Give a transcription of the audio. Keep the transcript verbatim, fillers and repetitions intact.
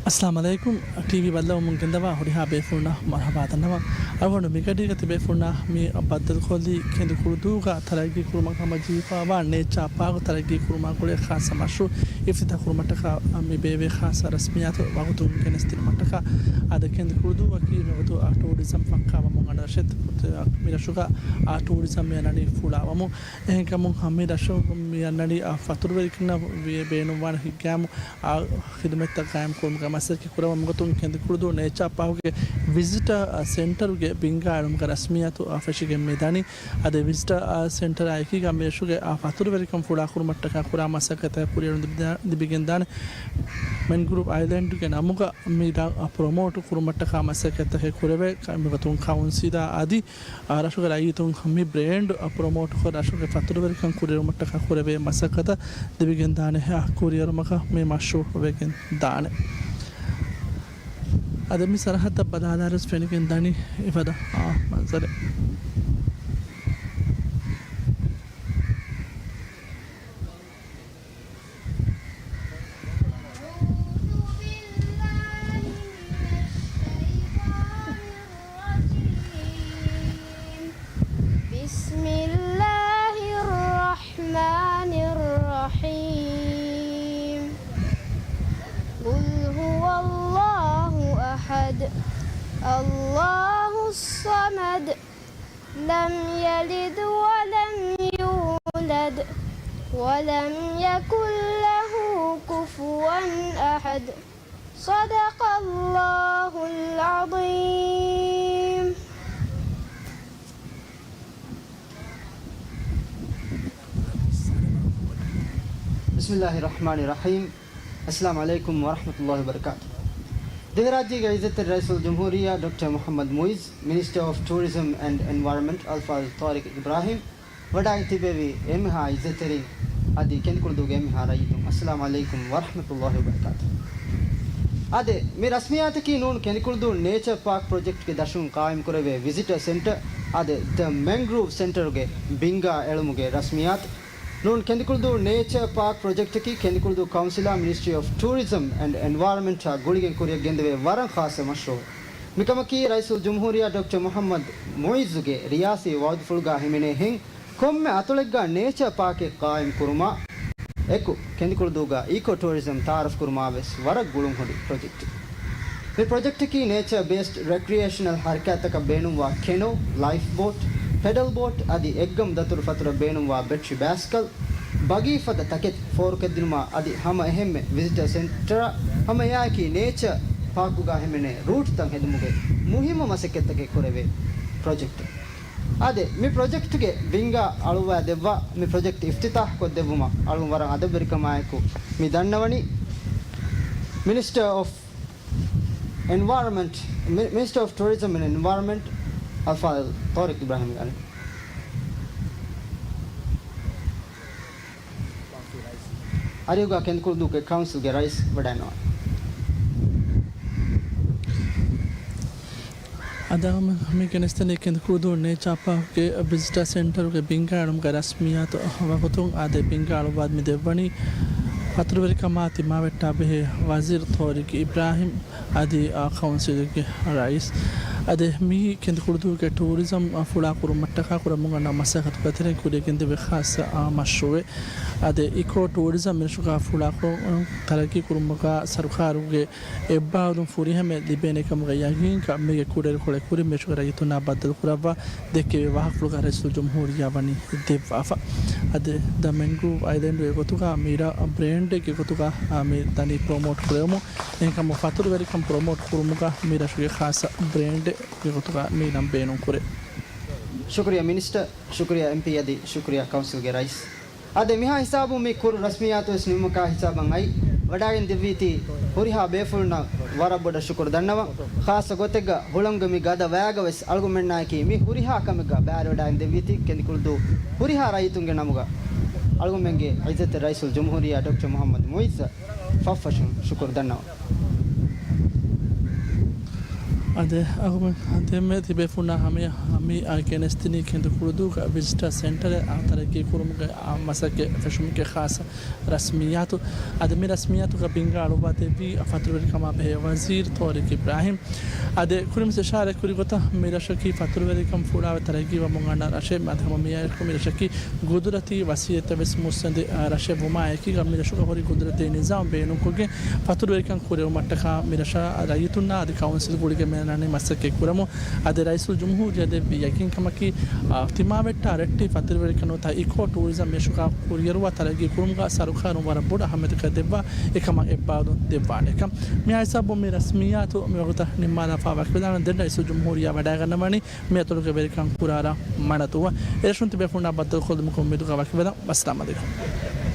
އައްސަލާމު ޢަލައިކުމް. ޓީވީ ބައްލަވަމުން ގެންދަވާ ހުރިހާ ބޭފުޅުންނަށް މަރުޙަބާ ދަންނަވަން. އަޅުގަނޑު މިގަޑީގަ ތިބޭފުޅުންނާ މި ބައްދަލުކޮށްލީ ކެނދިކުޅުދޫގަ ތަރައްގީ ކުރުމަށް ހަމަޖެހިފައިވާ ނޭޗާ ޕާކު ތަރައްގީ ކުރުމާ ގުޅޭ ޚާއްޞަ މަޝްރޫޢު އިފްތިތާޙް ކުރުމަށްޓަކާ މި ބޭއްވޭ ޚާއްޞަ ރަސްމިއްޔާތު ވަގުތުން ގެނެސްދިނުމަށްޓަކާ. އާދެ، ކެނދިކުޅުދޫއަކީ މިވަގުތު އާ ޓޫރިޒަމް ފައްކާވަމުން އަންނަ ރަށެއް. މި ރަށުގަ އާ ޓޫރިޒަމް މި އަންނަނީ ފުޅާވަމުން. އެހެންކަމުން މި ރަށު މި އަންނަނީ އާ ފަތުރުވެރިކަންނަށް ވެ-، ބޭނުންވާނެ ހިތްގައިމު އާ ޚިދުމަތްތައް ގާއިމް ކުރުމުގެ މަސައްކަތް ކުރައްވަމުގެ ގޮތުން ކެނދިކުޅުދޫ ނޭޗާ ޕާކުގެ ވިޒިޓަރ ސެންޓަރުގެ ބިންގާ އެޅުމުގެ ރަސްމިއްޔާތު އާ ފެށިގެން މި ދަނީ. އަދި ވިޒިޓަރ ސެންޓަރާ އެކީގަ މި ރަށުގެ އާ ފަތުރުވެރިކަން ފުޅާ ކުރުމަށްޓަކާ ކުރާ މަސައްކަތްތަކަށް ކުރިއެރުން ލިބިދާ-، ލިބިގެންދާނެ. މެންގްރޫވް އައިލެންޑުގެ ނަމުގަ މި ރަށް ޕްރޮމޯޓް ކުރުމަށްޓަކާ މަސައްކަތްތަކެއް ކުރެވޭ. މިގޮތުން ކައުންސިލާ އަދި އާ، ރަށުގެ ރައްޔިތުން މި ބްރޭންޑް ޕްރޮމޯޓްކޮށް، ރަށުގެ ފަތުރުވެރިކަން ކުރިއެރުމަށްޓަކާ ކުރެވޭ މަސައްކަތަށް ލިބިގެންދާނެ، އާ، ކުރިއެރުމަކަށް މި މަޝްރޫޢު ވެގެންދާނެ. އަދި މި ސަރަހައްދަށް ބަލާލާރުވެސް ފެނިގެންދާނީ އެފަދަ، އާ، މަންޒަރެއް. أعوذ بالله من الشيطان الرجيم. بسم الله الرحمن الرحيم. قل هو الله أحد. الله الصمد. لم يلد ولم يولد ولم يكن له كفوا أحد. صدق الله العظيم. بسم الله الرحمن الرحيم. އައްސަލާމު ޢަލައިކުމް ވަރަޙްމަތުﷲި ވަބަރަކާތުހު. ދިވެހިރާއްޖޭގެ ޢިއްޒަތްތެރި ރައީސުލްޖުމްހޫރިއްޔާ ޑޮކްޓަރ މުޙައްމަދު މުޢިއްޒު، މިނިސްޓަރ އޮފް ޓޫރިޒަމް އެންޑް އެންވަޔަރަންމަންޓް އަލްފާޟިލް ޠާރިޤް އިބްރާހީމް ވަޑައިގެން ތިއްބެވި އެންމެހާ ޢިއްޒަތްތެރިން އަދި ކެނދިކުޅުދޫގެ އެންމެހާ ރައްޔިތުން، އައްސަލާމު ޢަލައިކުމް ވަރަޙްމަތުﷲި ވަބަރަކާތުހު. އާދެ، މި ރަސްމިއްޔާތަކީ ނޫން ކެނދިކުޅުދޫ ނޭޗަރ ޕާކް ޕްރޮޖެކްޓްގެ ދަށުން ޤާއިމްކުރެވޭ ވިޒިޓަރ ސެންޓަރ، އާދެ، ދަ މެންގްރޫވް ސެންޓަރުގެ ބިންގާ އެޅުމުގެ ރަސްމިއްޔާތު. ނޫން ކެނދިކުޅުދޫ ނޭޗަރ ޕާކް ޕްރޮޖެކްޓަކީ ކެނދިކުޅުދޫ ކައުންސިލާ މިނިސްޓްރީ އޮފް ޓޫރިޒަމް އެންޑް އެންވަޔަރަންމަންޓާ ގުޅިގެން ކުރިއަށް ގެންދެވޭ ވަރަށް ޚާއްޞަ މަޝްރޫޢެއް. މިކަމަކީ ރައީސުލްޖުމްހޫރިއްޔާ ޑޮކްޓަރ މުޙައްމަދު މުޢިއްޒުގެ ރިޔާސީ ވަޢުދުފުޅުގާ ހިމެނޭ ހެން، ކޮންމެ އަތޮޅެއްގާ ނޭޗަރ ޕާކެއް ޤާއިމް ކުރުމާ އެކު، ކެނދިކުޅުދޫގާ އީކޯ ޓޫރިޒަމް ތަޢާރަފް ކުރުމާ ވެސް ވަރަށް ގުޅުން ހުރި ޕްރޮޖެކްޓެއް. މި ޕްރޮޖެކްޓަކީ ނޭޗަރ ބޭސްޑް ރެކްރިއޭޝަނަލް ޙަރަކާތްތަކަށް ބޭނުންވާ ކެނޯ، ލައިފް ބޯޓް، ޕެޑަލް ބޯޓް އަދި އެއްގަމު ދަތުރުފަތުރަށް ބޭނުންވާ ބެޓްރީ ބައިސިކަލް، ބަގީ ފަދަ ތަކެތި ފޯރުކޮށްދިނުމާ އަދި ހަމަ އެހެންމެ ވިޒިޓަރ ސެންޓަރ ހަމަ އެއާއެކީ ނޭޗަރ ޕާކުގާ ހިމެނޭ ރޫޓްތައް ހެދުމުގެ މުހިއްމު މަސައްކަތްތަކެއް ކުރެވޭ ޕްރޮޖެކްޓެއް. އާދެ، މި ޕްރޮޖެކްޓްގެ ވިންގާ އަޅުއްވާ ދެއްވާ، މި ޕްރޮޖެކްޓް އިފްތިތާޙް ކޮށްދެއްވުމަށް އަޅުގަނޑު ވަރަށް އަދަބުވެރިކަމާއެކު މި ދަންނަވަނީ މިނިސްޓަރ އޮފް އެންވަޔަރަންމަންޓް، މި-، މިނިސްޓަރ އޮފް ޓޫރިޒަމް އެންޑް އެންވަޔަރަންމަންޓް އަލްފާޟިލް ޠާރިޤް އިބްރާހީމް ގާނެ. އަރިހުގާ ކެނދިކުޅުދޫގެ ކައުންސިލްގެ ރައީސް ވަޑައިންނަވާނެ. އަދާ މި ގެނެސްދެނީ ކެނދިކުޅުދޫ ނޭޗާ ޕާކްގެ ވިޒިޓާ ސެންޓަރުގެ ބިންގާ އެޅުމުގެ ރަސްމިއްޔާތު ވަގުތުން. އާދެ، ބިންގާ އަޅުއްވާ މި ދެއްވަނީ ފަތުރުވެރިކަމާ ތިމާވެއްޓާ ބެހޭ ވަޒީރު ޠާރިޤް އިބްރާހީމް އަދި، އާ، ކައުންސިލްގެ ރައީސް. އަދި މި ކެނދިކުޅުދޫގެ ޓޫރިޒަމް ފުޅާ ކުރުމަށްޓަކާ ކުރަމުން އަންނަ މަސައްކަތުގެ ތެރެއިން ކުރިއަށް ގެންދެވޭ ޚާއްޞަ، އާ، މަޝްރޫޢެއް. އަދި އިކޯ ޓޫރިޒަމް މިރަށުގާ ފުޅާ ކުރު-، ތަރައްޤީ ކުރުމުގަ ސަރުކާރުގެ އެއްބާރުލުން ފުރިހަމަޔަށް ލިބޭނެ ކަމުގެ ޔަގީންކަން މީގެ ކުޑައިރުކޮޅެއް ކުރިން މިރަށުގެ ރައްޔިތުންނާ ބައްދަލުކުރައްވާ ދެއްކެވި ވާހަކަފުޅުގަ ރައީސުލްޖުމްހޫރިއްޔާ ވަނީ ދެއްވާފަ. އަދި ދަ މެންގްރޫވް އައިލެންޑުގެ ގޮތުގަ މި ރަށް ބްރޭންޑެއްގެ ގޮތުގަ މި ދަނީ ޕްރޮމޯޓް ކުރެވުމުން. އެހެންކަމުން ފަތުރުވެރިކަން ޕްރޮމޯޓް ކުރުމުގަ މި ރަށުގެ ޚާއްޞަ ބްރޭންޑެއްގެ ގޮތުގަ މި ނަން ބޭނުން ކުރޭ. ޝުކުރިއްޔާ މިނިސްޓަރ، ޝުކުރިއްޔާ އެމްޕީ އަދި ޝުކުރިއްޔާ ކައުންސިލްގެ ރައީސް. އާދެ، މިހާ ހިސާބުން މި ކުރު ރަސްމިއްޔާތު ވެސް ނިމުމަކާ ހިސާބަށް އައި ވަޑައިގެން ދެއްވީތީ ހުރިހާ ބޭފުޅުންނަށް ވަރަށް ބޮޑަށް ޝުކުރު ދަންނަވަން. ޚާއްޞަ ގޮތެއްގަ ހުޅަނގުގެ މި ގަދަ ވައިގަ ވެސް އަޅުގަނޑުމެންނާއެކީ މި ހުރިހާ ކަމެއްގަ ބައިވެރިވަޑައިގެން ދެއްވީތީ ކެނދިކުޅުދޫ ހުރިހާ ރައްޔިތުންގެ ނަމުގަ އަޅުގަނޑުމެންގެ އިއްޒަތްތެރި ރައީސުލްޖުމްހޫރިއްޔާ ޑޮކްޓަރ މުޙައްމަދު މުޢިއްޒަށް ފަށްފަށުން ޝުކުރު ދަންނަވަން. އަދި އަހުމެ ދެންމެ ތިބޭފުންނާ ހަމަޔަށް މި ގެނެސްދިނީ ކެނދުކުޅުދޫގަ ވިޒިޓާ ސެންޓަރެއް ތަރައްގީ ކުރުމުގެ މަސައްކަތް ފެށުމުގެ ޚާއްޞަ ރަސްމިއްޔާތު. އަދި މި ރަސްމިއްޔާތުގަ ބިންގާ އަޅުއްވާ ދެއްވީ ފަތުރުވެރިކަމާ ބެހޭ ވަޒީރު ތޯރިޤް އިބްރާހިމް. އަދި ކުރިންވެސް އިޝާރާތް ކުރި ގޮތަށް މި ރަށަކީ ފަތުރުވެރިކަން ފުޅާވެ ތަރައްގީވާ މުންގަނޑާ ރަށެއް. މި އަދި ހަމަ މިއާއެކު މި ރަށަކީ ގުދުރަތީ ވަސީލަތްތައް ވެސް މުއްސަނދި ރަށެއް ވުމާއެކީގަ މި ރަށުގަ ހުރި ގުދުރަތީ ނިޒާމް ބޭނުންކޮށްގެން ފަތުރުވެރިކަން ކުރެވުމަށްޓަކާ މި ރަށާ ރައްޔިތުންނާ އަދި ކައުންސިލް ގުޅިގެން މި ރަނީ މަސައްކަތް ކުރަމުން. އަދި ރައީސުލްޖުމްހޫރިއްޔާ ދެއްވި ޔަގީންކަމަކީ، އާ، ތިމާވެއްޓާ ރައްޓެހި ފަތުރުވެރިކަން ނުވަތަ އިކޯ ޓޫރިޒަމް މި ރަށުގަ ކުރިއެރުވާ ތަރައްގީ ކުރުމުގަ ސަރުކާރުން ވަރަށް ބޮޑު އަހައްމިޔަތަކަށް ދެއްވާ އެކަމަށް އެއްބާރުލުން ދެއްވާނެކަން. މި ހިސާބުން މި ރަސްމިއްޔާތު މިވަގުތަށް ނިންމާލާފަ ވަކިވެދާނެ. ދެން ރައީސުލްޖުމްހޫރިއްޔާ ވަޑައިގަންނަވަނީ މި އަތޮޅުގެ ވެރިކަން ކުރާރާ މަނަދޫއަށް. އެރަށުން ތިބޭފުންނާ ބައްދަލުކޮށްލުމުގެ އުއްމީދުގަ ވަކިވެލަން. އައްސަލާމް އަލައިކުމް.